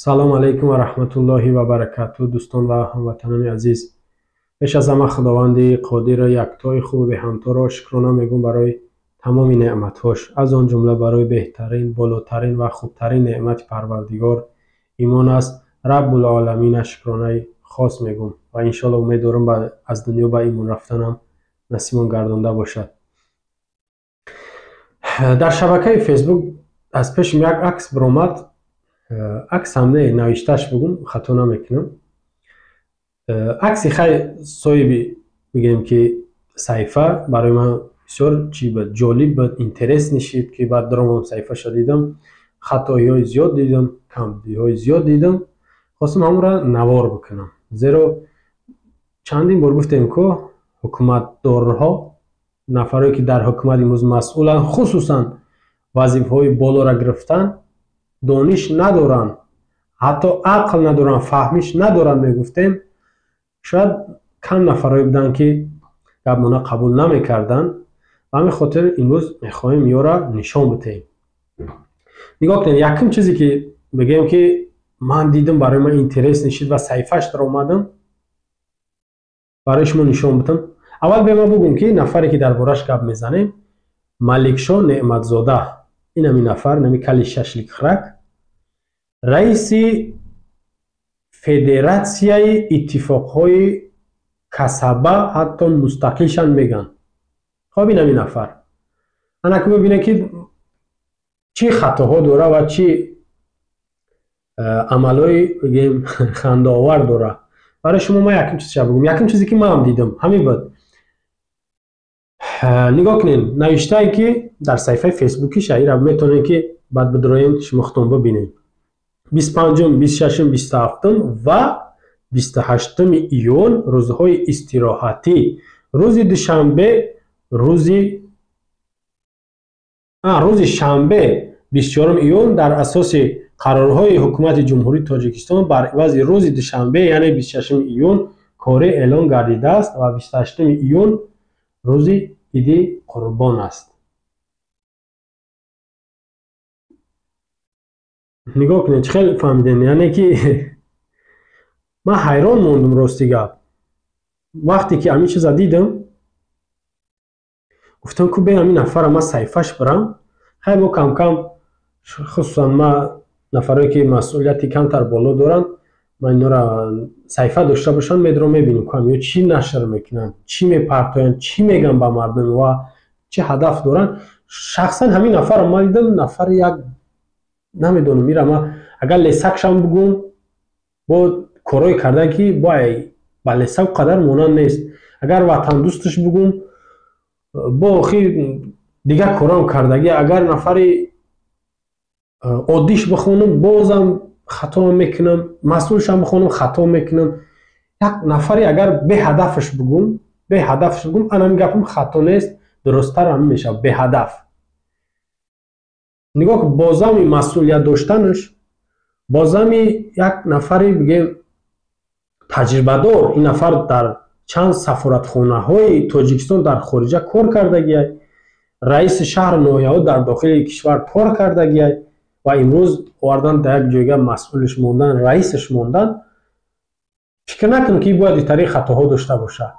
Салом алайкум ва раҳматуллоҳи ва баракату, дӯстон ва ҳамватанони азиз. Пеш аз ҳама Худованди қодирро, яктои хубу беҳамторо шукрона мегӯм барои тамоми неъматҳош, аз он ҷумла барои беҳтарин, болотарин ва хубтарин неъмати Парвардигор имон аст. Раббулоламина шукронаи хос мегӯм ва иншоалло умед дорам аз дунё ба имон рафтанам насибон гардонда бошад. Дар шабакаи Фейсбук аз пешим як акс биромад. Акс ҳам не, навиштааш бугум, хато намекунам. Акси хай соҳиби бигӯем ки саҳифа барои ман бисёр чи буд, ҷолиб буд, интерес нишид, ки баъд даромадам саҳифаша дидам, хатоиҳои зиёд дидам, камбудиҳои зиёд дидам, хостам ҳамонро навор бикунам. Зеро чандин бор гуфтем, ку ҳукуматдорҳо, нафарое ки дар ҳукумат имрӯз масъуланд, хусусан вазифаҳои болоро гирифтан, дониш надоранд, ҳатто ақл надоранд, фаҳмиш надоранд, мегуфтем. Шояд кам нафарое буданд, ки гапмона қабул намекарданд. Ба ҳамин хотир имрӯз мехоҳем ёра нишон бидиҳем. Нигоҳ кунед, якум чизе ки бигӯем ки ман дидам, барои ман интерес нишид ва саҳифааш даромадам барои шумо нишон бидам. Аввал бе ман бугум, ки нафаре ки дар бораш гап мезанем, Маликшо Неъматзода. Ин ҳамин нафар, нами кали шашликхӯрак, раиси Федератсияи иттифоқҳои касаба, ҳатто мустақилшан мегӯянд. Хоб, ин ҳамин нафар. Анаку бибинед, ки чӣ хатоҳо дора ва чӣ амалҳои бигем хандаовар дора. Барои шумо ман якум чизша бигӯм. Якум чизе ки манам дидам ҳамин буд. Нигоҳ кунед, навиштае ки дар саҳифаи фейсбукиша, ира метавонед ки баъд бидроем, шумо худтон бибинед. 25-ум, 26-ум, 27-ум ва 28-уми июн рӯзҳои истироҳатӣ, рӯзи душанбе, рӯзи шанбе, 24 июн, дар асоси қарорҳои Ҳукумати Ҷумҳурии Тоҷикистон бар ивази рӯзи душанбе, яъне 26 июн, корӣ эълон гардидааст ва 28 июн рӯзи Иди Қурбон аст. Нигоҳ кунед, чӣ хел фаҳмидем? Яъне ки ман ҳайрон мондум, рости гап. Вақте ки ҳамин чиза дидам, гуфтам, ку бе ҳамин нафара ман саҳифаш бирам. Хай, мо камкам, хусусан ман, нафарое ки масъулияти камтар боло доранд, ман инора саҳифа дошта бошам, медурам, мебинем, ку ё чӣ нашр мекунанд, чӣ мепартоянд, чӣ мегӯянд ба мардум ва чӣ ҳадаф доранд. Шахсан ҳамин нафарро ман дидам, нафари як намедонам, ира ман агар лесакшам бугум, бо корҳое карда, ки ба лесак қадар монанд нест. Агар ватандӯсташ бугум, бо охир дигар корҳоам кардагӣ. Агар нафари оддиш бихонам, бозам хато мекунам, масъулшам бихонам, хато мекунам. Як нафаре агар беҳадафаш бугум, беҳадафаш бугум, ана ҳамин гапам хато нест, дурусттар ҳамин мешавад, беҳадаф. Нигоҳ, бозами масъулият доштанаш, бозами як нафаре бигем таҷрибадор. Ин нафар дар чанд сафоратхонаҳои Тоҷикистон дар хориҷа кор кардагиай, раиси шаҳру ноҳияҳо дар дохили кишвар кор кардагиай ва имрӯз овардан, дар як ҷойга масъулиш мондан, раисаш мондан. Фикр накунем, ки бояд итари хатоҳо дошта бошад.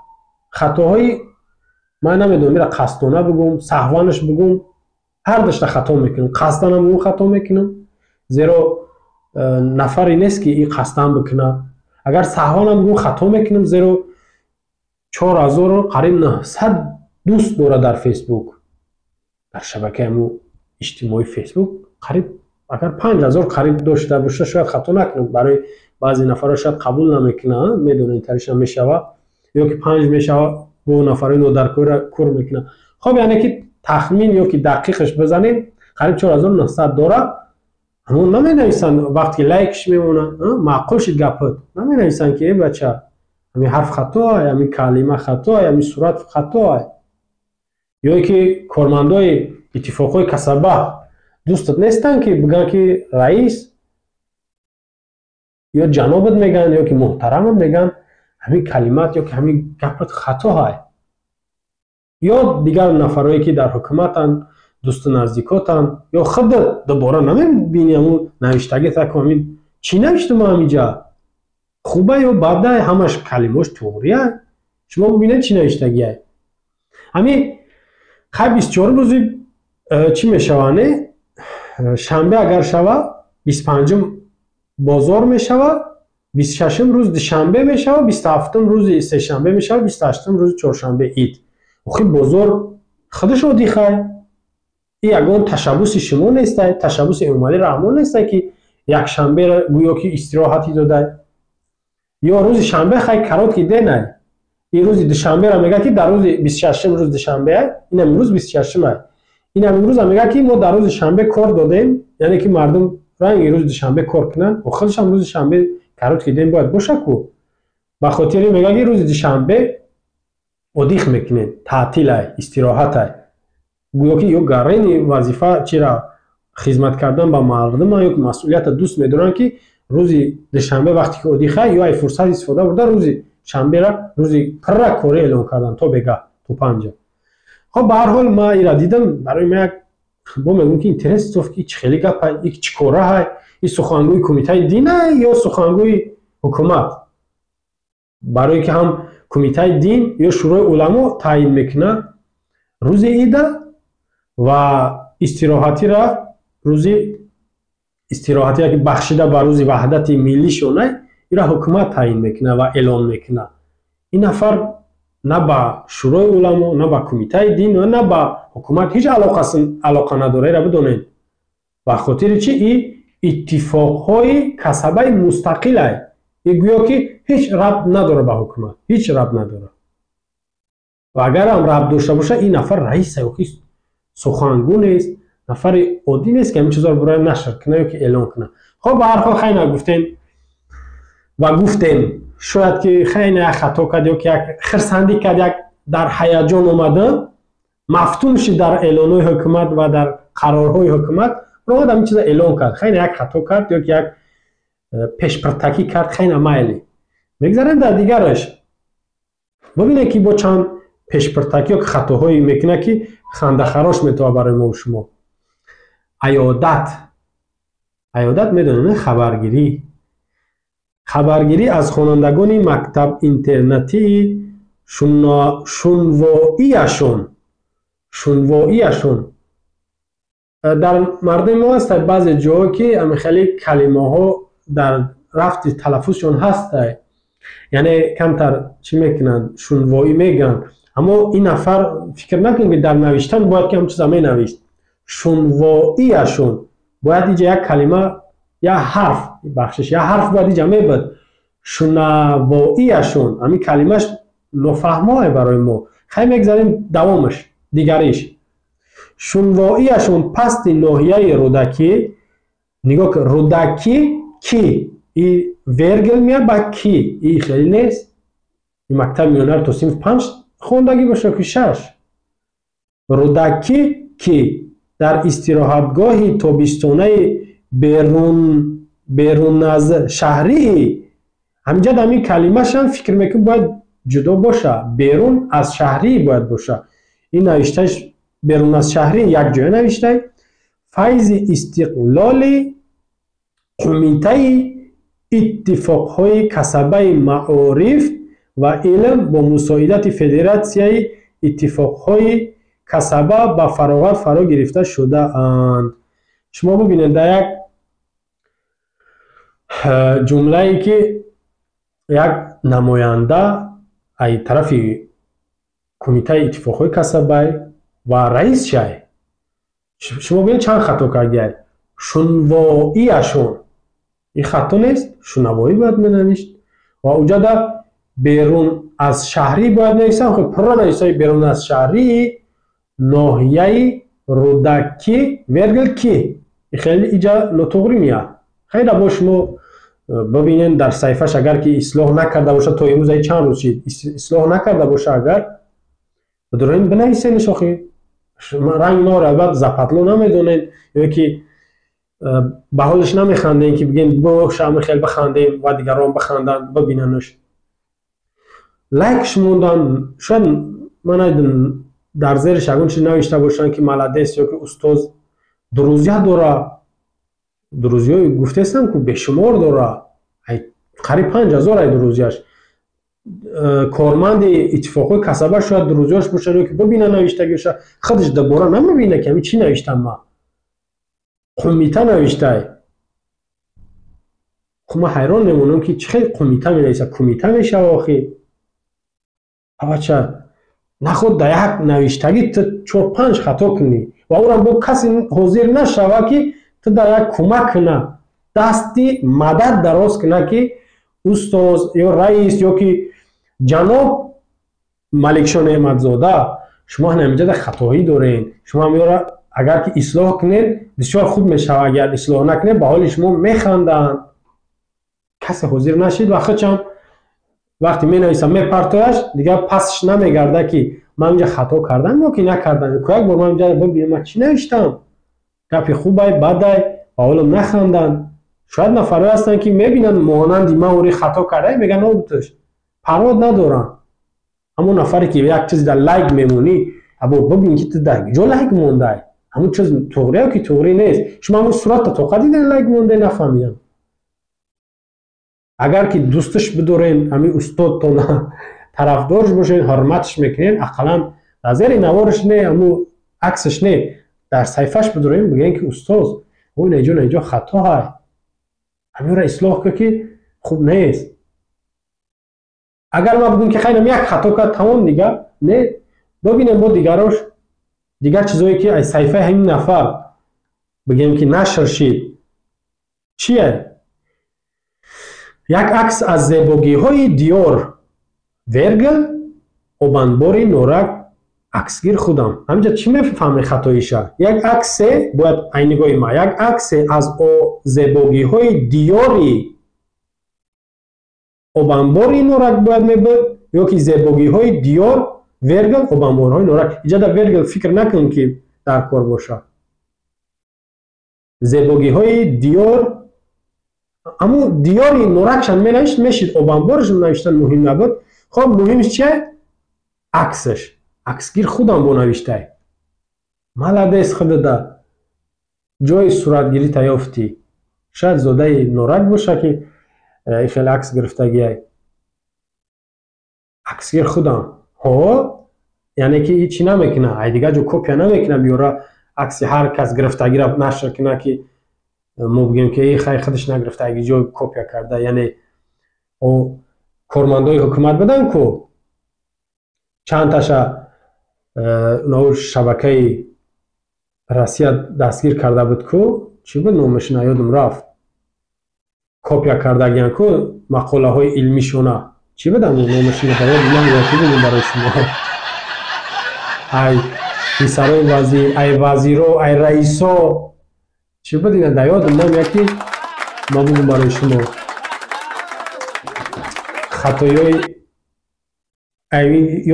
Хатоҳои ман намедонам, ира қасдона бугум, саҳванаш бугум, ҳар дашта хато мекунам. Қасданам бугум, хато мекунам, зеро нафаре нест, ки и қасдан бикунад. Агар саҳванам бугум, хато мекунам, зеро 4000 қариб 900 дӯст дорад дар Фейсбук, дар шабакаи ҳамун иҷтимоии Фейсбук. Қариб агар 5000 қариб дошта боша, шояд хато накунам, барои баъзе нафарҳо шояд қабул намекунанд, медонед, таришам мешавад ё ки панҷ мешавад, бо нафарҳои нодаркорро кор мекунанд. Хоб, яъне ки тахмин ё ки дақиқаш бизанем, қариб 4900 дорад. Ҳамон наменависанд, вақте ки лайкш мемонанд, маъқул шид гапат, наменависанд, ки э бача, ҳамин ҳарф хатоай, ҳамин калима хатоай, ҳамин сурат хатоай. Ё ки кормандои иттифоқҳои касаба дӯстат нестанд, ки бигӯянд, ки раис ё ҷанобат мегӯянд, ё ки муҳтарамат мегӯянд, ҳамин калимат ё ки ҳамин гапат хатоай. Ё дигар нафарое ки дар ҳукуматанд, дӯсту наздикотанд, ё худат дубора намебини ҳамун навиштагита, ку ҳамин Чӣ навиштум ҳамиҷа? Хуба ё бада? Ҳамаш калимаош туғрия. Шумо бибинед, чӣ навиштагиай. Ҳами хай, 24-ум рӯзи чӣ мешава, не? Шанбе агар шава, 25-ум бозор мешава, 26-ум рӯз душанбе мешава, 27-ум рӯзи сешанбе мешава, 28-ум рӯзи чоршанбе ид. Охи, бозор худаш одихай. И ягон ташаббуси шумо нестай, ташаббуси Эмомалӣ Раҳмон нестай, ки якшанберо гӯё ки истироҳатӣ додай ё рӯзи шанбе. Хай, короткий день ай. И рӯзи душанберо мега, ки дар рӯзи 26-ум, рӯзи душанбеай, инам имрӯз 26-умай, инам имрӯза мега, ки мо дар рӯзи шанбе кор додем, яъне ки мардум ранги рӯзи душанбе кор кунанд. Худашам рӯзи шанбе короткий день бояд боша ку. Ба хотири мега, ки рӯзи душанбе отдых мекунем, таътилай, истироҳатай. Гӯё ки ё гарени вазифа чира хизмат кардан ба мардума ё масъулията дӯст медоранд, ки рӯзи душанбе, вақте ки отдых а, ё ай фурсат истифода бурда, рӯзи шанбера рӯзи пурра корӣ эълон кардан, то бега, то 5. Хоб, ба ҳар ҳол, ма ира дидам, барои ма як бо мегӯм, ки интерес софт, ки чӣ хеле гапа, и чӣ кораҳай, и сухангӯи кумитаи дина ё сухангӯи ҳукумат? Барое ки ҳам кумитаи дин ё Шӯрои уламо таъйин мекунад рӯзи ида ва истироҳатира, рӯзи истироҳатира, ки бахшида ба рӯзи ваҳдати миллишонай, ира ҳукумат таъйин мекунад ва эълон мекунад. Ин нафар на ба Шӯрои уламо, на ба кумитаи дин ва на ба ҳукумат ҳеҷ алоқа надора. Ира бидонед. Ба хотири чи и иттифоқҳои касабаи мустақилай, и гӯё ки ҳеҷ рабт надора ба ҳукумат, ҳеҷ рабт надора. Ва агарам рабт дошта боша, ин нафар раиса ё ки сухангӯ нест, нафари оддӣ нест, ки ҳамин чизоро барои нашр кунад ё ки эълон кунад. Хоб, ба ҳар ҳол, хай, нагуфтем ва гуфтем, шояд ки хеле як хато кард ё ки як хирсандӣ кард, як дар ҳаяҷон омада, мафтун шид дар эълонҳои ҳукумат ва дар қарорҳои ҳукумат, омад, ҳамин чиза эълон кард. Хеле як хато кард ё ки як пешпиртакӣ кард, хеле майли, мегзарем дар дигараш. Бибинед, ки бо чанд пешпиртакӣ ё ки хатоҳое мекунад, ки хандахарош метавад барои мо шумо. Аёдат, аёдат медонем, хабаргирӣ. Хабаргирӣ аз хонандагони мактаб-интернатии шунвоияшон. Шунвоияшон, дар мардуми мо ҳастад баъзе ҷоҳо, ки хеле калимаҳо дар рафти талаффузшон ҳастай, яъне камтар чӣ мекунанд, шунвоӣ мегӯянд. Аммо ин нафар фикр накунед, ки дар навиштан бояд ки ҳам чиза менавишт. Шунвоияшон бояд иҷа як калима, як ҳарф, бахшиш, як ҳарф бояд иҷа мебуд. Шунавоияшон, ҳамин калимаш нофаҳмое барои мо. Хай, мегзарем давомаш, дигариш. Шунвоияшон пасти ноҳияи Рӯдакӣ. Нигоҳ кун, Рӯдакӣ ки и вергел меяд ба ки, и хеле нест. И мактаби миёнаро то синф 5 хондагӣ боша ки 6. Рӯдакӣ, ки дар истироҳатгоҳи тобистонаи беруназшаҳрии. Ҳаминҷа ҳамин калимашам, фикр мекунам, бояд ҷудо боша, берун аз шаҳрӣ бояд боша. Ин навиштааш берун аз шаҳрӣ якҷоя навиштай. Файзи истиқлоли Кумитаи иттифоқҳои касабаи маориф ва илм бо мусоидати Федератсияи иттифоқҳои касаба ба фароғат фаро гирифта шудаанд. Шумо бибинед, дар як ҷумлае, ки як намоянда ай тарафи Кумитаи иттифоқҳои касабай ва раис шай, шумо бибинед, чанд хато кардиай. Шунвоияшон, ин хато нест? Шунавоӣ бояд менавишт. Ва уҷада берун аз шаҳрӣ бояд нависам. Хуб, пурра нависаи берун аз шаҳрии ноҳияи Рӯдакӣ вергел ки, хеле иҷа нотуғрӣ меяд. Хеле бо шумо бибинед дар саҳифаш, агар ки ислоҳ накарда бошад то имрӯз, ай чанд рӯз шид, ислоҳ накарда боша агар, бидурем, бинависениш. Охи, ранг моро албат западло намедонед ё ки ба ҳолаш намехандем, ки бигем боша, ами хел бихандем ва дигарон биханданд, бибинанаш, лайкш мондан. Шояд, ман намедонам, дар зериш ягон чиз навишта бошанд, ки молодец ё ки устоз друзья дора. Друзьёи гуфтестам ку бешумор дора, қариб 5000 ай друзьяш. Корманди иттифоқҳои касаба шояд друзьёш бошад ё ки бибина навиштагиша, худаш дубора намебина, ки ҳами чӣ навиштам ма. Қумита навиштай. Ма ҳайрон мемонам, ки чӣ хел қумита менависа, кумита мешава охи. Абача, наход да як навиштагӣ ту чор панҷ хато кунӣ ва ӯрам бо касе ҳозир нашава, ки ту дар як кӯмак куна, дасти мадад дароз куна, ки устоз ё раис ё ки ҷаноб Маликшо Неъматзода, шумо ҳаминҷода хатоӣ доред, шумо ҳамёра агар ки ислоҳ кунед, бисёр хуб мешава, агар ислоҳ накунед, ба ҳоли шумо механданд. Касе ҳозир нашид ва худшам вақте менависам, мепартояш, дигар пасш намегарда, ки ман инҷа хато кардам ё ки накардам. Як бор ман инҷа бибинам, ман чӣ навиштам, гапи хубай, бадай, ба ҳолам наханданд. Шояд нафарое ҳастанд, ки мебинанд, монанди ман ори хато карда, мегӯянд обуташ парвод надорам. Ҳамон нафаре ки як чиз дар лайк мемонӣ, або бибин, ки ту дар ҷо лайк мондай, ҳамон чиз туғрия ки туғрӣ нест. Шумо ҳамон суратта тоқа диден, лайк мондай, нафаҳмидам. Агар ки дӯсташ бидорен, ҳамин устодтона тарафдорш бошед, ҳурматш мекунед, ақаллан дар зери навораш не, ҳамун аксаш не, дар саҳифаш бидорем, бигӯем, ки устоз, о наиҷо, наиҷо хато ҳай, ҳаминро ислоҳ кун, ки хуб нест. Агар ман бигӯм, ки хайрам, як хато кард, тамом, дига не, бибинем бо дигарош, дигар чизое, ки аз саҳифаи ҳамин нафар, бигӯем, ки нашр шид, чие? Як акс аз зебогиҳои диёр Вергл, обанбори Норак, аксгир худам. Ҳаминҷа чӣ мефаҳме хатоиша? Як аксе бояд, ай нигоҳи ма, як аксе аз зебогиҳои диёри обанбори Норак бояд мебуд ё ки зебогиҳои диёр Вергл, обанборҳои Норак? Иҷада Вергл фикр накун, ки дар кор бошад. Зебогиҳои диёр, аммо диёри Норакшан менавишт, мешид, обанборш навиштан муҳим набуд. Хоб, муҳимш чия? Аксаш, аксгир худам бо навиштай. Молодец, худада ҷои суратгирӣ таёфтӣ. Шояд зодаи Норак боша, ки хеле акс гирифтагиай. Аксгир худам, ҳо, яъне ки ҳичи намекуна, ай дигар ҷо копия намекуна, биёра акси ҳар кас гирифтагиро нашр куна, ки мо бигӯем, ки хай, худаш нагирифта, аги ҷой копия карда. Яъне кормандои ҳукумат будан ку, чандташа нав шабакаи Россия дастгир карда буд ку, чӣ буд номаш, наёдум рафт, копия кардагиян ку мақолаҳои илмишона, чӣ буд номаш, буд барои шумо, ай писарои вазир, ай вазиро, ай раисо, чӣ буд, ина да ёдум намеяд, ки ма бугум барои шумо. Хатоёи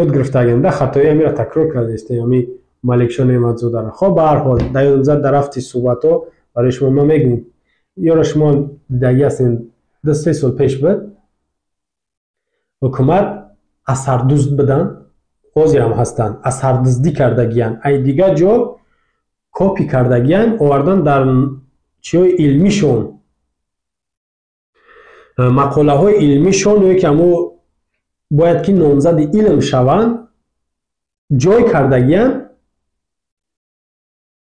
ёд гирифтагиам да, хатои амира такрор кардастем, ами Маликшо Неъматзодаро. Хоб, ба ҳар ҳол, да ёдум зад, дар рафти суҳбатҳо барои шумо ма мегӯм. Ёро шумо дидагӣ ҳастем, 2-3 сол пеш буд, ҳукумат асардузд буданд, ҳозирам ҳастанд, асардуздӣ кардагиянд, ай дигар ҷо копӣ кардагиянд, овардан дар чиҳои илмишон, мақолаҳои илмишон ё ки ҳамо бояд ки номзади илм шаванд, ҷой кардагиянд,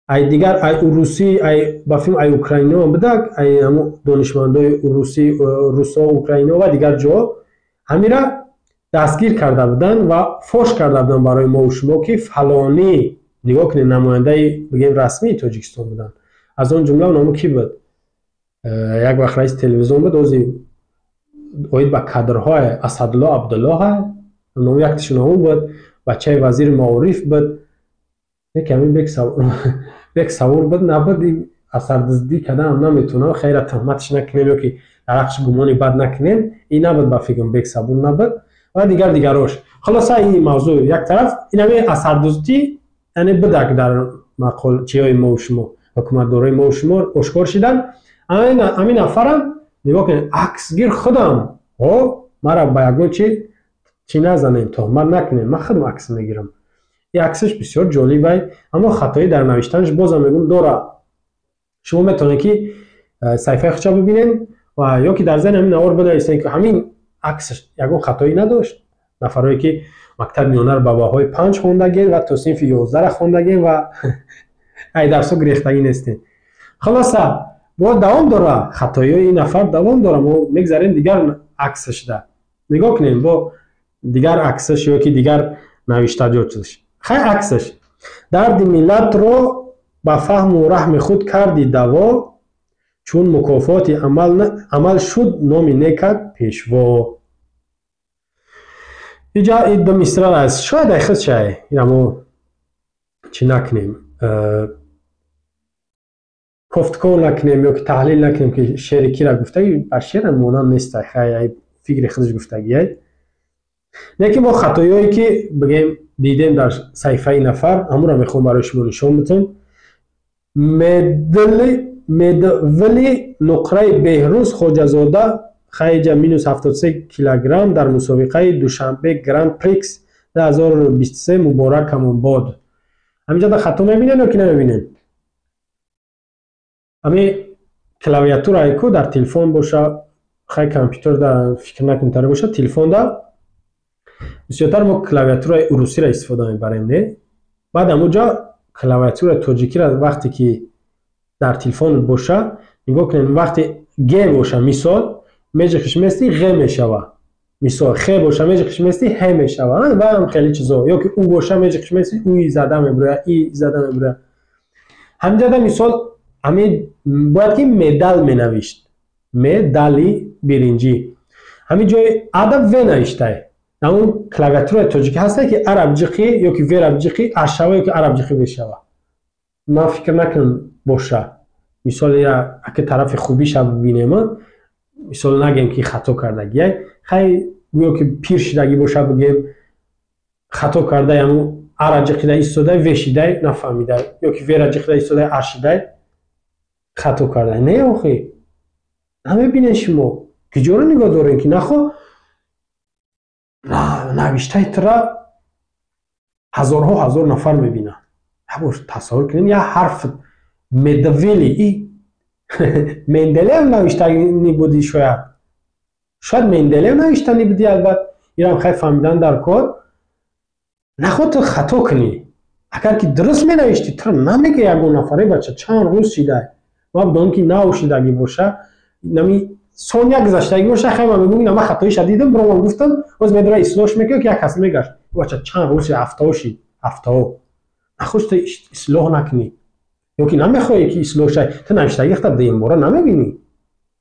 ай дигар, ай урусӣ, ай ба филм, ай украино будак, ай ҳамо донишмандои урусӣ, русо, украино ва дигар ҷо, ҳамира дастгир карда буданд ва фош карда буданд барои мову шумо, ки фалонӣ, нигоҳ кунед, намояндаи, бигем, расмии Тоҷикистон буданд. Аз он ҷумла номо кӣ буд? Як вақт раиси телевизион буд, ози оид ба кадрҳое, Асадулло Абдуллоҳ номи якташон ҳамон буд, бачаи вазири маориф буд. Яке ҳамин бек савор буд, набуд, асардуздӣ карданам наметавонам, хайра, туҳматш накунем ё ки дар ҳаққаш гумони бад накунем. Ин набуд, ба фикрам, бек сабур набуд ва дигар дигарош. Хулоса, ин мавзӯъ як тараф, ин ҳамин асардуздӣ, яъне будак дар мақол чиҳои мову шумо, ҳукуматдорои мову шумо ошкор шиданд. Ҳамин нафарам нигоҳ кунед, аксгир худам, ҳо, мара ба ягон чи чӣ назанем, туҳмат накунем, ман худам акс мегирам. Ин аксаш бисёр ҷолибай, аммо хатоӣ дар навиштанаш, бозам мегӯм, дора. Шумо метавонед, ки Саҳифаи худша бибинен ва ё ки дар зери ҳамин навор бинависен, ки ҳамин акс ягон хатоӣ надошт. Нафарое ки мактаби миёнаро ба баҳои 5 хондагем ва то синфи 11-ра хондагем ва ай дарсҳо гирехтагӣ нестем. Хулоса, бо давом дора, хатоиҳои ин нафар давом дора. Мо мегзарем дигар аксашда, нигоҳ кунем бо дигар аксаш ё ки дигар навиштаҷотш. Хай, аксаш: «Дарди миллатро ба фаҳму раҳми худ карди даво, чун мукофоти амал шуд номи некат пешво». Иҷа и ду мисра аст, шояд ай худшай. Ира мо чӣ накунем, кофтков накунем ё ки таҳлил накунем, ки шеъри кира гуфтагӣ, ба шеъра монанд нест, хай, ай фикри худаш гуфтагиай. Лекин мо хатоиҳое ки бигем дидем дар саҳифаи нафар, ҳамонро мехоҳам барои шумо нишон бидам. Медвили нуқраи Беҳрӯз Хоҷазода хайҷа минус 73 килограмм дар мусобиқаи Душанбе Гранд Прикс 2023 муборакамон бод. Ҳаминҷода хато мебинен ё ки намебинен? Ҳами клавиатурае ку дар телефон боша, хай, компютер дар фикр накунтаре боша, телефонда бисёртар мо клавиатураи урусиро истифода мебарем, не? Баъд ҳамуҷо клавиатураи тоҷикиро вақте ки дар телефон боша, нигоҳ кунем, вақте г боша, мисол, меҷихиш мести, ғ мешава. Мисол, х боша, меҷихиш мести, ҳ мешава ва ҳам хеле чизо. Ё ки у боша, меҷихиш мести, уи зада мебуроя, и зада мебуроя. Ҳаминҷода, мисол, ҳамин бояд ки медал менавишт, медали биринҷӣ. Ҳамин ҷои ада в навиштае. Ҳамун клавиатураи тоҷикӣ ҳасте, ки араб ҷиқӣ ё ки вераб ҷиқӣ а шава ё ки араб ҷиқӣ бешава. Ман фикр накунам боша. Мисол, ака тарафи хубиша бибинем, мисол, нагем ки хато кардагиай. Хай, гӯё ки пир шидагӣ боша, бигем хато кардай, ҳамун ара ҷиқида истодай, вешидай, нафаҳмидай, ё ки вера ҷиқида истодай, ашидай, хато кардай. Не, охи, намебинед шумо, киҷоро нигоҳ дорем, ки нахо навиштаи тура ҳазорҳо ҳазор нафар мебинад. Бош тасаввур кунед, як ҳарф медвели и Менделеев навиштани буди, шояд Менделеев навиштани буди. Албат, ирам хай фаҳмидан дар кор. Нахо ту хато кунӣ, агар ки дуруст менавиштӣ, тура намега ягон нафаре: «Бача, чанд рӯз шидай». Ма бидонам, ки нав шидагӣ боша, нами сония гузаштагӣ боша, хай, ман мегӯм, ма хатоиша дидам, биромам гуфтам, боз медора ислоҳш мекунам, ки як кас мегашт: «Бача, чанд рӯз, ҳафтаҳо шид, ҳафтаҳо». Нахош ту ислоҳ накунӣ ё ки намехоҳӣ, ки ислоҳ шай, ту навиштагӣ хата дуюмбора намебинӣ.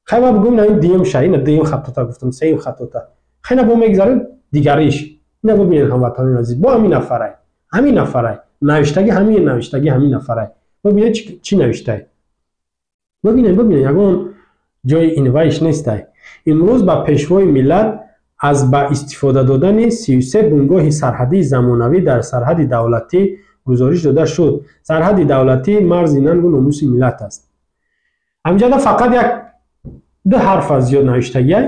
Хай, ма бигӯм, ина дуюм шай, ина дуюм хатота гуфтам, сеюм хатота. Хай, на, бо мегзарем дигариш. Ина бибинед, ҳамватанони азиз, бо ҳамин нафарай, ҳамин нафарай навиштагӣ, ҳамин навиштагӣ, ҳамин нафарай. Бибинед, чӣ навиштай. Бибинед, бибинед, ягон ҷои инвайш нестай. «Имрӯз ба пешвои миллат аз ба истифода додани 33 бунгоҳи сарҳадии замонавӣ дар сарҳади давлатӣ гузориш дода шуд. Сарҳади давлатӣ марзи нангу номуси миллат аст». Ҳаминҷода фақат як ду ҳарф аз зиёд навиштагиай.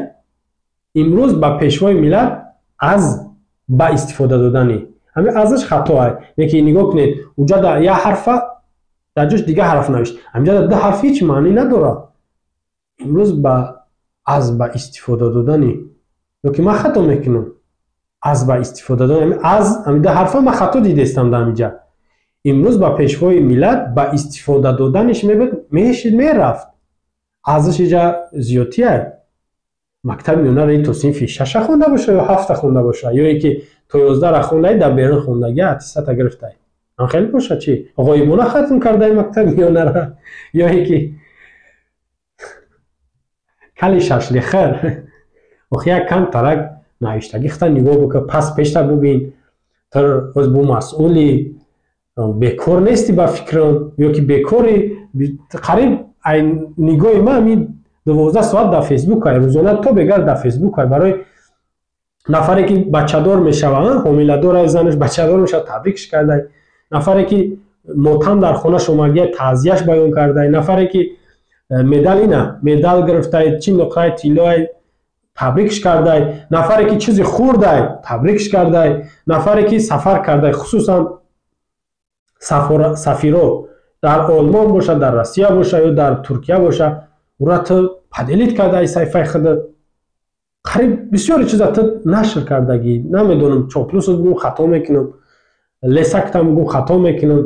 «Имрӯз ба пешвои миллат аз ба истифода додани», ҳамин азаш хато ай. Лекин нигоҳ кунед, уҷада як ҳарфа дар ҷош дигар ҳарф навишт. Ҳаминҷода ду ҳарф ҳеҷ маънӣ надорад. Имрӯз ба аз ба истифода додани, ё ки ман хато мекунам? Аз ба истифода додани, аз ҳамин ду ҳарфа ман хато дидестам дар ҳаминҷа. «Имрӯз ба пешвои миллат ба истифода доданиш» мебуд, мешид, мерафт. Азаш иҷа зиёдтия. Мактаби миёнаро то синфи шаша хонда боша ё ҳафта хонда боша, ё ин ки то 11-ра хондаи, дар берун хондаги, аттестата гирифтай, ам хеле боша, чи ғоибона хатм кардаи мактаби миёнара, ё ин ки кали шашлихар. Охи, як кам тарак навиштагӣ хата нигоҳ бикун, пас пешта бубин. Ту боз бо масъули бекор нести, ба фикрам, ё ки бекори. Қариб ай нигоҳи ман ҳамин 12 соат дар Фейсбук ай, рӯзона то бегар дар Фейсбук ай. Барои нафаре ки бачадор мешава, ҳомиладор ай, занаш бачадор мешава, табрикш кардай. Нафаре ки мотам дар хонаш омадия, таъзияш баён кардай. Нафаре ки медал, ина медал гирифтай, чи нуқраи, тиллоай, табрикш кардай. Нафаре ки чизи хурдай, табрикш кардай. Нафаре ки сафар кардай, хусусан сафиро, дар Олмон боша, дар Россия боша ё дар Туркия боша. Ура ту поделить кардаи саҳифаи худат, қариб бисёре чиза ту нашр кардагӣ. Намедонам, чоплусат бугум, хато мекунам, лесактам бугум, хато мекунам,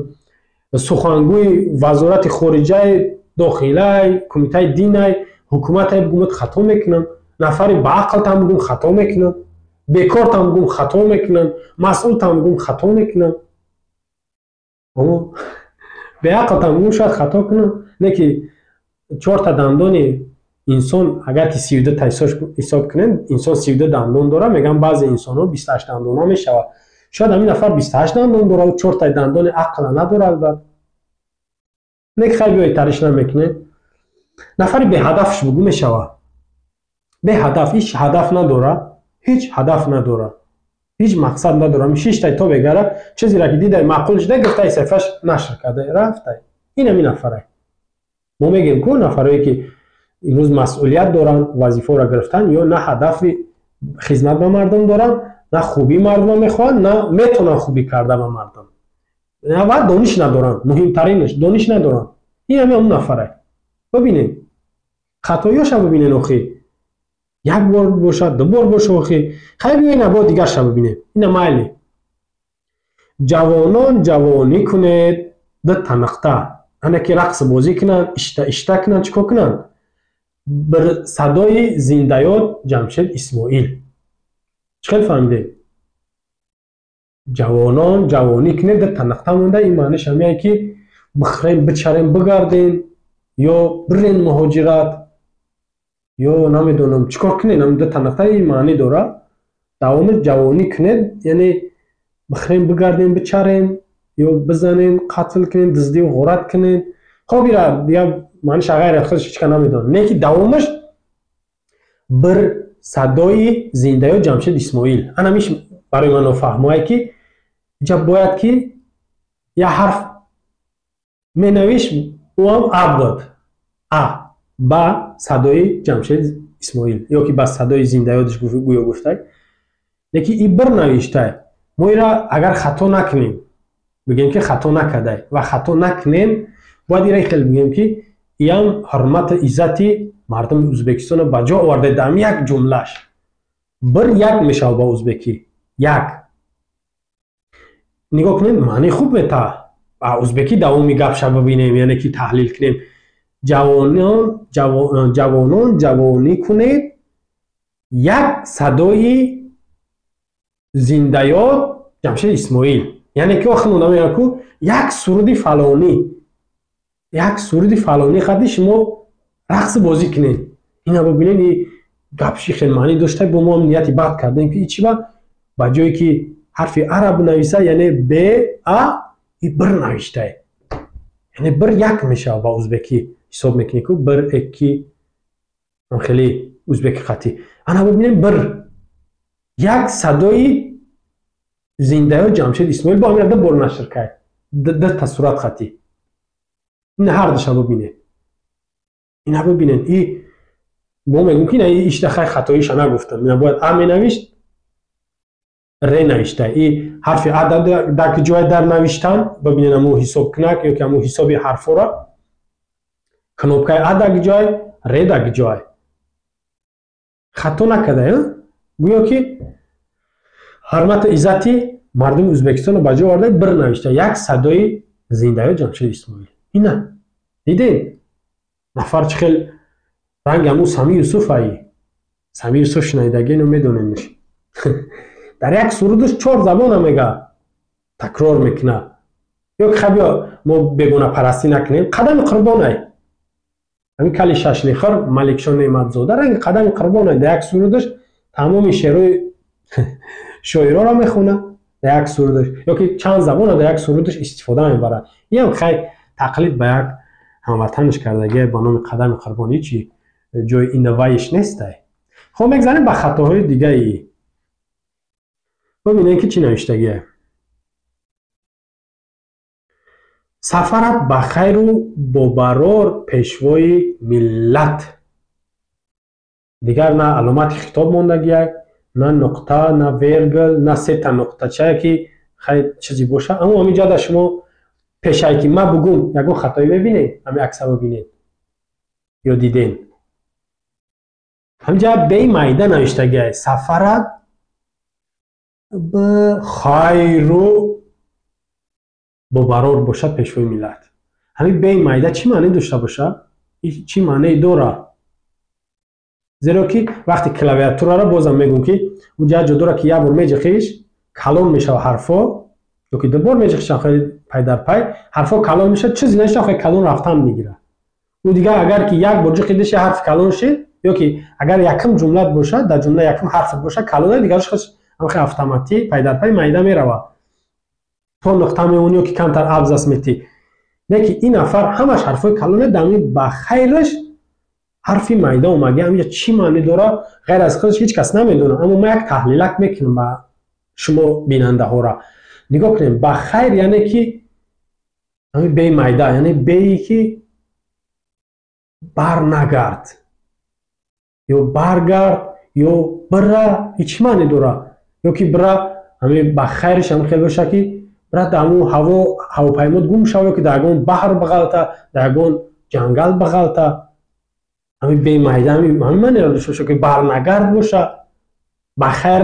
сухангӯи вазорати хориҷаи, дохилай, кумитаи динай, ҳукуматай бугумат, хато мекунам, нафари баақлтам бугум, хато мекунам, бекортам бугум, хато мекунам, масъултам бугум, хато мекунам, беақлтам бугум, шояд хато кунам. Не ки чорта дандони инсон, агар ки 32 та ҳисоб кунем, инсон 32 дандон дорад. Мегӯям, баъзе инсонҳо 28 дандона мешавад. Шояд ҳамин нафар 28 дандон дорад, чортаи дандони ақла надорад. Бад не ки, хай, биёед, тариш намекунем. Нафари беҳадафш бугӯ мешавад. Беҳадаф, ҳеҷ ҳадаф надорад, ҳеҷ ҳадаф надорад, ҳеҷ мақсад надорад. Шиштай то бегара, чизеро ки дидай, маъқул шуда, гирифтай, саҳифаш нашр карда рафтай. Ин ҳамин нафарай. Мо мегӯем ку, нафарое ки имрӯз масъулият доранд, вазифаро гирифтан, ё на ҳадафи хизмат ба мардум доранд, на хубии мардумро мехоҳанд, на метавонанд хубӣ карда ба мардум ва дониш надоранд. Муҳимтаринаш, дониш надоранд. Ин ҳами ҳамун нафарай. Бибинед, хатоёша бибинед. Охи, як бор бошад, ду бор боша, охи, хай, биёина, бо дигарша бибинем. Ина майли. Ҷавонон, ҷавонӣ кунед, ду танақта, ана ки рақс бозӣ кунанд, ишта ишта кунанд, чӣ кор кунанд? Бір садои зиндаёд Ҷамшед Исмоил. Чӣ хел фаҳмидед? Ҷавонон, ҷавонӣ кунед, ду танақта монда. Ин маъниш ҳамяе ки бихӯрем, бичарем, бигардем ё бирен муҳоҷират, ё намедонам чӣ кор кунед. Ду танақта ин маънӣ дорад. Давоми ҷавонӣ кунед, яъне бихӯрем, бигардем, бичарем ё бизанем, қатл кунем, дуздию ғорат кунем. Хоб, ира дигар маъниша ғайр аз худаш ҳеч ка намедонам. Не ки давомаш бір садои зиндаё Ҷамшед Исмоил. Анамиш барои ман нофаҳмое, ки инҷа бояд ки як ҳарф менавишт, ӯам а буд, а ба садои Ҷамшед Исмоил ё ки ба садои зиндаёдаш гӯё гуфтай, леки и бір навиштай. Мо ира агар хато накунем, бигем ки хато накардай, ва хато накунем, бояд ира хел бигем, ки иам ҳурмату иззати мардуми Ӯзбекистонро ба ҷо оварда. Дар як ҷумлаш бір як мешавад, ба узбекӣ як. Нигоҳ кунед, маънии хуб метаҳад. Ба узбекӣ давоми гапша бибинем, яъне ки таҳлил кунем. Ҷавонон, ҷавонон, ҷавонӣ кунед, як садои зиндаёд Ҷамшед Исмоил. Яъне ки охир мегӯяд ку, як суруди фалонӣ, як суруди фалонӣ хади шумо рақси бозӣ кунед. Ина бибинед, и гапши хел маънӣ дошта. Бо мо нияти бад кардем, ки чӣ ба ҷое ки ҳарфи ара бинависа, яъне б а, и бір навиштае, яъне бір як мешавад. Ба узбекӣ ҳисоб мекунӣ ку, бір, эки, хеле узбеки қатӣ. Ана бибинем, бір як садои зиндаё Ҷамшед Исмоил. Бо ҳамин ду бор нашр кард, дута сурат қатӣ. Ина ҳардуша бибинед, ина бибинед. И мо мегӯм, ки ина ишта, хай, хатоиша нагуфтам. Ина бояд а менавишт, ре навишта. И ҳарфи а дар ҷое дар навиштан, бибинед, аму ҳисобкунак ё ки аму ҳисоби ҳарфора, кнопкаи а дар ҷой, ре дар ҷой. Хато накарда, гӯё ки ҳурмату иззати мардуми Ӯзбекистонро ба ҷо оварда, бір навишта, як садои зиндаё Ҷамшед Исмоил. Ина дидем, нафар чӣ хел ранги ҳамун Сами Юсуф. Аи Сами Юсуф шунавидагино медонемш. Дар як сурудаш чор забона мега, такрор мекунад. Ё ки хаб, мо бегонапарастӣ накунем, Қадами Қурбонай, ҳамин кали шашлихӯр Маликшо Неъматзода ранги Қадами Қурбонай. Дар як сурудаш тамоми шеърои шоироро мехонад дар як сурудаш, ё ки чанд забона дар як сурудаш истифода мебарад. Иам хай, тақлид ба як ҳамватанаш кардагия ба номи Қадами Қурбон, ҳичи ҷои инноваиш нестай. Хоб, мегзарем ба хатоҳои дигаи. Бибинем, ки чӣ навиштагия. Сафарат ба хайру бобарор, пешвои миллат. Дигар на аломати хитоб мондагияк, на нуқта, на вергл, на сета нуқтачае, ки хай, чизе боша. Аммо ҳамин ҷода шумо пешае, ки ма бугум, ягон хатоӣ мебинед? Ҳамин акса бибинед. Ё диден? Ҳаминҷа беи майда навиштагиай. Сафарат хайру бобарор бошад, пешвои миллат. Ҳамин беи майда чӣ маъне дошта бошад? Чӣ маъне дорад? Зеро ки вақте клавиатураро бозам мегӯм, ки унҷа ҷо дорад, ки як бор меҷиқиш, калон мешава ҳарфо, ё ки ду бор меҷиқиш, хеле пай дар пай ҳарфо калон мешавад, чизе навишта, хеле калон рафтан мегирад. Ӯ дигар агар ки як бор ҷиқидиш, ҳарфи калон шид, ё ки агар якум ҷумлат бошад, дар ҷумла якум ҳарф бошад, калона, дигараш ҳамхел автоматӣ пай дар пай майда меравад, то нуқта мемонӣ ё ки камтар абзац метӣ. Не ки ин нафар ҳамаш ҳарфҳои калоне, дар ҳамин ба хайраш ҳарфи майда омаги. Ҳаминҷа чӣ маъне дорад, ғайр аз худаш ҳеҷ кас намедонад. Аммо ман як таҳлилак мекунам ба шумо бинандаҳоро. Нигоҳ кунем, ба хайр, яъне ки ҳамин беи майда, яъне бее ки барнагард ё баргард ё бира, чӣ маъне дорад? Ё ки бира, ҳамин ба хайриш ҳам хел боша, ки бира дар ҳамун ҳаво ҳавопаймот гум шава, ё ки дар ягон баҳр бағалта, дар ягон ҷангал бағалта. Ҳамин беи майда ҳамин маънеро дошта боша, ки барнагард боша. Ба хайр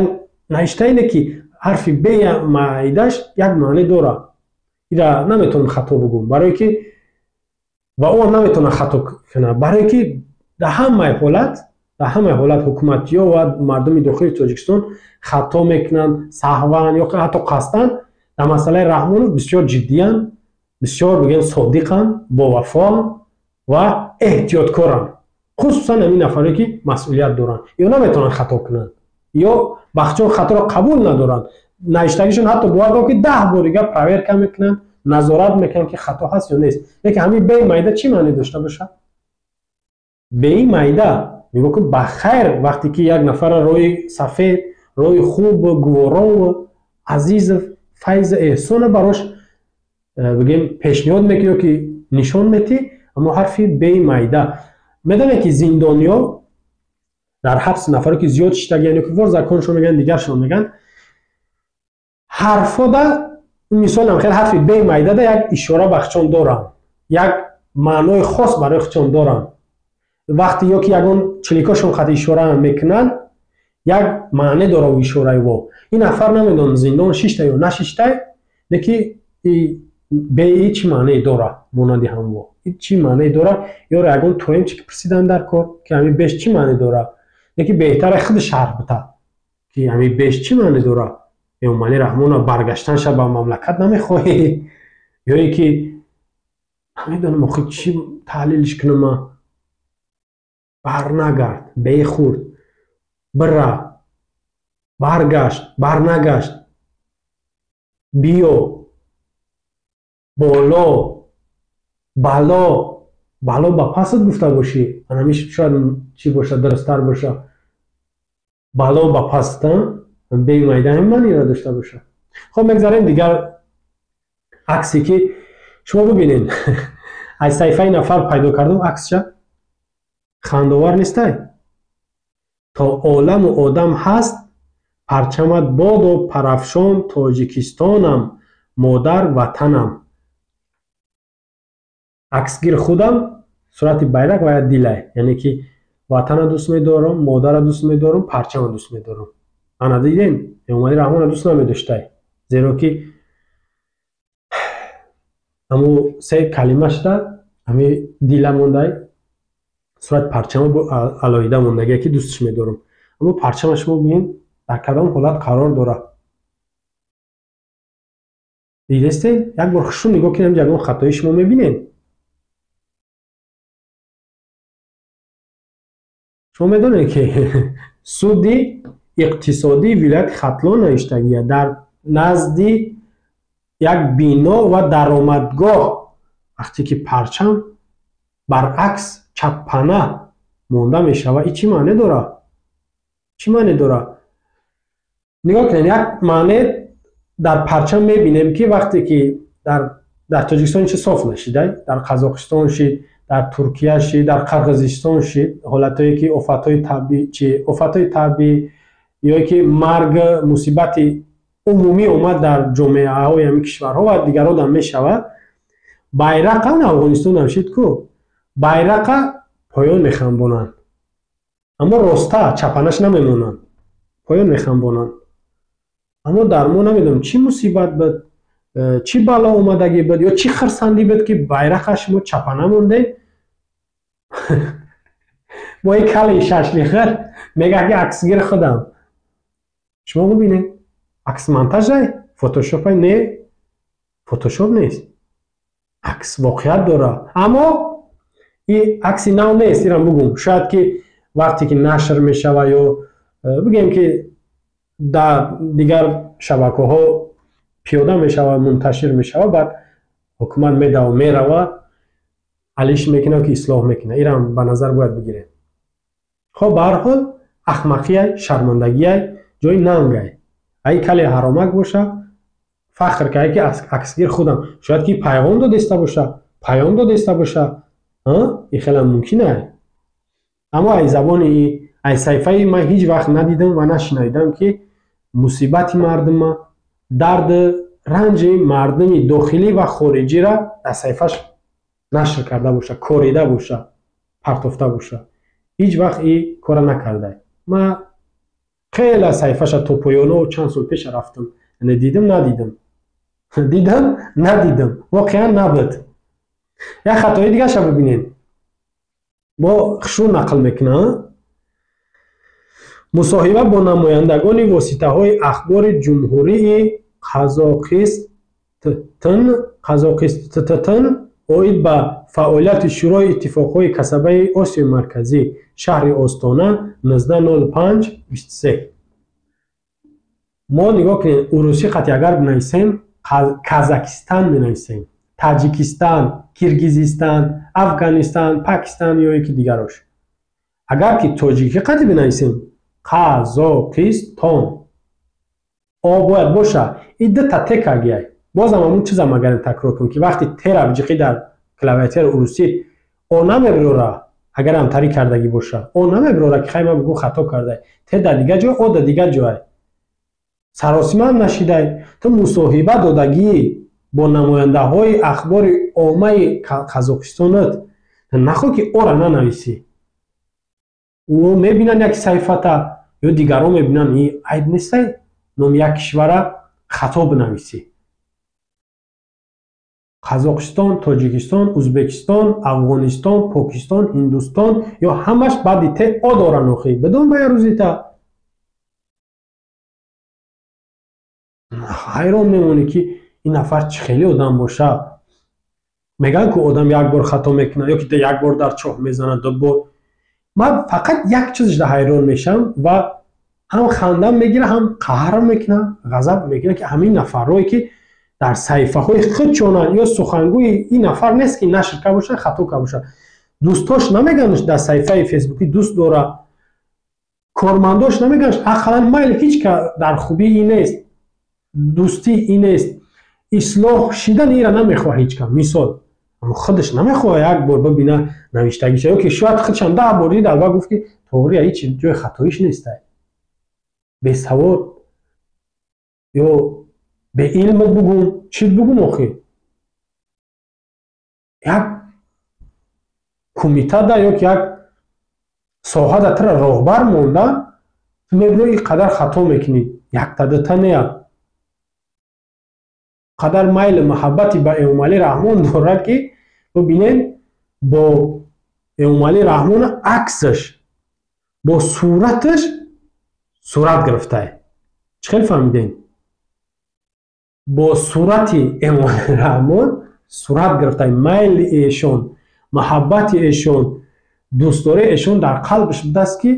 навишта ине, ки ҳарфи беи майдаш як маъне дорад. Ира наметавонам хато бугӯм, барое ки ва ӯ наметавонад хато кунад, барое ки дар ҳамаи ҳолат ҳукуматиё ва мардуми дохили Тоҷикистон хато мекунанд саҳван ё ҳатто қасдан. Дар масъалаи Раҳмонов бисёр ҷиддиянд, бисёр, бигем, содиқанд, бовафоанд ва эҳтиёткоранд. Хусусан ҳамин нафаре, ки масъулият доранд, ё наметавонанд хато кунанд, ё бахчон хаторо қабул надоранд. Навиштагишон ҳатто бовар дор, ки 10 бор дига проверка мекунанд, назорат мекунанд, ки хато ҳаст ё нест. Лекин ҳамин беи майда чӣ маъне дошта бошад? Беи майда, нигоҳ кун, ба хайр, вақте ки як нафара роҳи сафед, роҳи хуб, гуворову азизов, файза, эҳсона барош, бигем, пешниҳод мекунӣ ё ки нишон метӣ, аммо ҳарфи беи майда. Медонед, ки зиндониё дар ҳабс, нафаре ки зиёд шиштагиян ё ки вор законшон мегӯянд, дигаршон мегӯянд, ҳарфода, мисолам, хел ҳарфи беи майдада як ишора ба худшон доранд, як маънои хос барои худшон доранд. Вақте ё ки ягон чиликошон қад ишора мекунанд, як маъне дора ӯ ишораи во. Ин нафар, намедонам, зиндон шишта ё нашиштай, леки беи чӣ маъне дора? Монанди ҳамво чӣ маъне дора? Ёро ягон тоемчи ки пурсидан дар кор, ки ҳамин беш чӣ маъне дора? Леки беҳтара худи шарҳ бита, ки ҳамин беш чӣ маъне дора. Эмомалӣ Раҳмонов баргаштанша ба мамлакат намехоҳӣ ё ин ки намедонам, охи чӣ таҳлилиш кунам ман? Барнагард, бехурд, бира, баргашт, барнагашт, биё, боло, бало, бало ба пасат гуфта бошӣ, анами шояд чӣ боша, дурусттар боша. Бало ба паст, беи майда ҳамин маъниро дошта боша. Хоб, мегзарем дигар аксе, ки шумо бибинед. Аз саҳифаи нафар пайдо кардам аксша. Хандовар нестай? То оламу одам ҳаст, парчамат бодо парафшон, Тоҷикистонам, модар ватанам. Аксгир худам, сурати байрақ ва дилай, яъне ки ватана дӯст медорам, модара дӯст медорам, парчама дӯст медорам. Ана дидем, Эмомалӣ Раҳмонро дӯст намедоштай, зеро ки ҳамун се калимашда ҳами дила мондай, сурати парчама алоҳида мондагие, ки дӯстш медорам. Аммо парчама шумо бибинед, дар кадом ҳолат қарор дорад. Дидестед? Як бор хушрӯ нигоҳ кунем, ягон хатои шумо мебинед? Шумо медонед, ки суди иқтисодии вилояти Хатлон навиштагия, дар назди як бино ва даромадгоҳ вақте ки парчам баръакс чаппана монда мешавад, и чӣ маъне дорад? Чӣ маъне дорад? Нигоҳ кунед, як маъне дар парчам мебинем, ки вақте ки дар Тоҷикистон чи соф нашидай, дар Қазоқистон шид, дар Туркия шид, дар Қирғизистон шид, ҳолатҳое ки офатҳои табиӣ, чи офатҳои табиӣ ё ки марг, мусибати умумӣ омад дар ҷомеаҳои ҳамин кишварҳо ва дигародам мешавад, байрақа, Афғонистонам шид ку, байрақа Поён мехамбонанд, аммо роста чапанаш намемонанд, поён мехамбонанд. Аммо дар мо намедонам, чӣ мусибат буд, чӣ бало омадагӣ буд ё чӣ хирсандӣ буд, ки байрақа шумо чапана мондед. Бо ин кали шашлихир мега, ки аксгир худам. Шумо бубинед, акс монтажай, фотошопай? Не, фотошоп нест, акс воқеият дорад. Аммо и акси нав нест, ирам бугум. Шояд ки вақте ки нашр мешава ё бигӯем, ки дар дигар шабакаҳо пиёда мешава, мунташир мешава, баъд ҳукумат медава, мерава, алиш мекунад, ки ислоҳ мекунад. Ирам ба назар бояд бигирем. Хоб, ба ҳар ҳол, ахмақияй, шармандагияй, ҷои нангай. Ай кале ҳаромак боша, фахр кая, ки аксгир худам. Шояд ки пайғом додеста боша, паём додеста боша, и хелам мумкин ай. Аммо ай забони, ай саҳифаи ман ҳеҷ вақт надидам ва нашунавидам, ки мусибати мардума, дарду ранҷи мардуми дохилӣ ва хориҷира дар саҳифаш нашр карда боша, корида боша, партофта боша. Ҳеҷ вақт и кора накардай. Ман хеле саҳифаша то поёно чанд сол пеша рафтам, яъне дидим, надидим, дидам, надидим, воқеан набуд. Як хатои дигаша бибинед, бо хушрӯ нақл мекунам: мусоҳиба бо намояндагони воситаҳои ахбори Ҷумҳурии Қазоқистон оид ба фаъолияти Шӯрои иттифоқҳои касабаи Осиёи Марказӣ, шаҳри Остона, 19.05.23. Мо, нигоҳ кунед, урусӣ қати агар бинависем, Казакистан менависем, Таҷикистан, Киргизистан, Афғонистан, Покистан ё ки дигарош. Агар ки тоҷикӣ қати бинависем, Қазоқистон, о бояд боша. И дута те кагияй. Бозам ҳамун чизам агарем такрор кунем, ки вақти тера биҷиқӣ дар клавиатураи урусӣ, о намебирора. Агар ҳамтарӣ кардагӣ боша, о намебирора, ки хай, ма бигӯ, хато кардай. Те дар дигар ҷой, о дар дигар ҷой. Саросимаам нашидай. Ту мусоҳиба додагӣ бо намояндаҳои ахбори оммаи Қазоқистонат, нахоҳ ки ора нанависӣ. Ӯ мебинанд як саҳифата ё дигарон мебинанд. И айб нестай, номи як кишвара хато бинависӣ? Қазоқистон, Тоҷикистон, Ӯзбекистон, Афғонистон, Покистон, Ҳиндустон ё ҳамаш баъди те о доранд. Охӣ, бидон, ба як рӯзита ҳайрон мемонӣ, ки ин нафар чӣ хеле одам боша. Мегӯянд, ки одам як бор хато мекунад ё ки як бор дар чоҳ мезанад, ду бор. Ман фақат як чизашда ҳайрон мешавам ва ҳам хандам мегирад, ҳам қаҳрам мекунад, ғазаб мекунад, ки ҳамин нафарҳое, ки дар саҳифаҳои худшонанд ё сухангӯи ин нафар нест, ки нашр карда бошад, хато карда бошад, дӯстош намеганаш, дар саҳифаи фейсбукӣ дӯст дора, кормандош намеганаш. Ақаллан майли, ҳеҷ ка дар хубии ин нест, дӯстии ин нест, ислоҳ шидани ира намехоҳад ҳеҷ ка. Мисол, худаш намехоҳад як бор бибина навиштагиша, ё ки шояд худшам 10 бор дид, албат гуфт, ки тоғри, ҳеҷ ҷои хатоиш нестай. Бесавод ё беилм бугум, чӣ бугум? Охи, як кумитада ё ки як соҳада тира роҳбар монда, ту мебинои, ин қадар хато мекунӣ, якта дута нея. Қадар майлу муҳаббати ба Эмомалӣ Раҳмон дорад, ки бубинед, бо Эмомалӣ Раҳмона аксаш, бо сураташ сурат гирифтай. Чӣ хел фаҳмидем? Бо сурати Эмомалӣ Раҳмон сурат гирифтай. Майли эшон, муҳаббати эшон, дӯстдории эшон дар қалбаш будааст, ки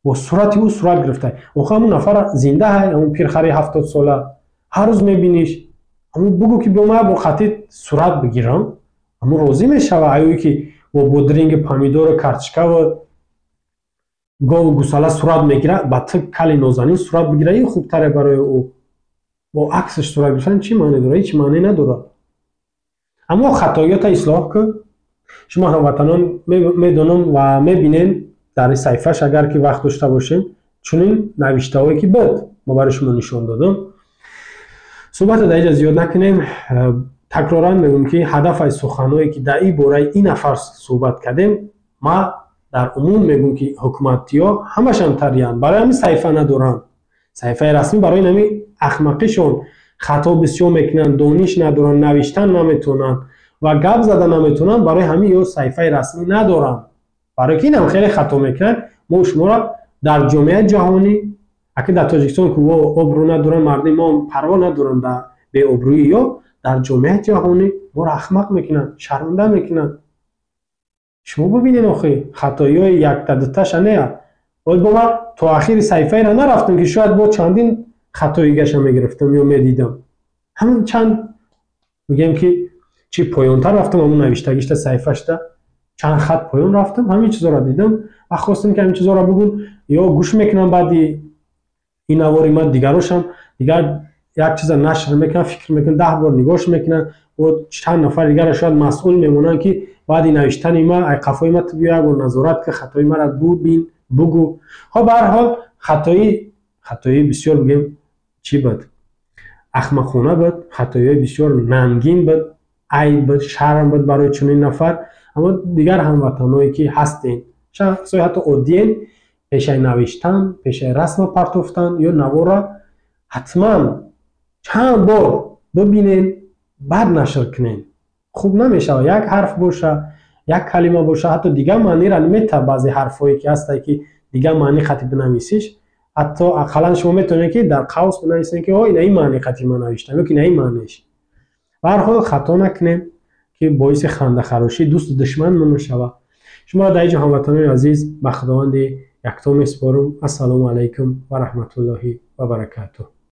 бо сурати ӯ сурат гирифтай. Охи, ҳамун нафар зинда ҳай, ҳамун пирхари 70сола, ҳар рӯз мебиниш. Ҳамун бугӯ, ки бо ман бо хати сурат бигирам, ҳамун розӣ мешава. Аюе ки бо бодринги, помидору картошкаву гову гусала сурат мегирад, ба ту кали нозанин сурат бигира, ин хубтаре барои ӯ. Бо аксаш сурат гирифтан чӣ маъне дорад? Ҳеҷ маъне надорад. Аммо хатоиёта ислоҳ кун. Шумо, ҳамватанон, медонам ва мебинем дар саҳифаш, агар ки вақт дошта бошем, чунин навиштаҳое ки буд, мо барои шумо нишон додам. Суҳбатро дар инҷа зиёд накунем. Такроран мегӯм, ки ҳадаф аз суханҳое, ки дар ин бораи ин нафар суҳбат кардем, ма Дар умум мегӯм, ки ҳукуматиҳо ҳамашам тариянд, барои ҳамин саҳифа надоранд, саҳифаи расмӣ. Барои ҳамин ахмақишон хато бисёр мекунанд, дониш надоранд, навиштан наметавонанд ва гап зада наметавонанд. Барои ҳамин ё саҳифаи расмӣ надоранд, барои ки инам хеле хато мекунанд. Мо шуморо дар ҷомеаи ҷаҳонӣ, аки дар Тоҷикистон ку обрӯ надоранд, мардуми мо парво надоранд дар беобрӯӣ, ё дар ҷомеаи ҷаҳонӣ моро ахмақ мекунанд, шарманда мекунанд. Шумо бибинед, охи, хатоиҳои якта дуташа не, бо ман то ахири саҳифаеро нарафтам, ки шояд бо чандин хатоигаша мегирифтам ё медидам. Ҳамин чанд, мегӯем ки, чи поёнтар рафтам, ҳамун навиштагишта, саҳифашта чанд хат поён рафтам, ҳамин чизоро дидам ва хостам, ки ҳамин чизоро бигӯм. Ё гӯш мекунам баъди ин навори ман, дигарошам дигар як чиза нашр мекунам, фикр мекунам, 10 бор нигоҳш мекунам. Чанд нафар дигарро шояд масъул мемонанд, ки баъди навиштани ма, ай қафои ма ту биё, як бор назорат ки хатои мара бубин, бугӯ. Хоб, ба ҳар ҳол, хатои бисёр, бигем, чӣ буд, ахмақона буд, хатоиҳои бисёр нангин буд, айб буд, шарм буд барои чунин нафар. Аммо дигар ҳамватанҳое ки ҳастен, шахсои ҳатто оддиен, пешаи навиштан, пешаи расма партофтан ё навора ҳатман чанд бор бибинен, баъд нашр кунен. Хуб намешавад, як ҳарф боша, як калима боша, ҳатто дигар маънира мета. Баъзе ҳарфҳое ки ҳастае, ки дигар маъни қати бинависиш, ҳатто ақаллан шумо метавонед, ки дар қавс бинависед, ки о, ина ин маъни қати ман навиштам ё ки ина ин маъниш. Ба ҳар ҳол, хато накунем, ки боиси хандахарошӣ дӯсту душманмон нашавад. Шуморо дар инҷо, ҳамватанони азиз, ба Худованди якто месупорам. Ассалому алайкум ва раҳматуллоҳи ва баракатуҳ.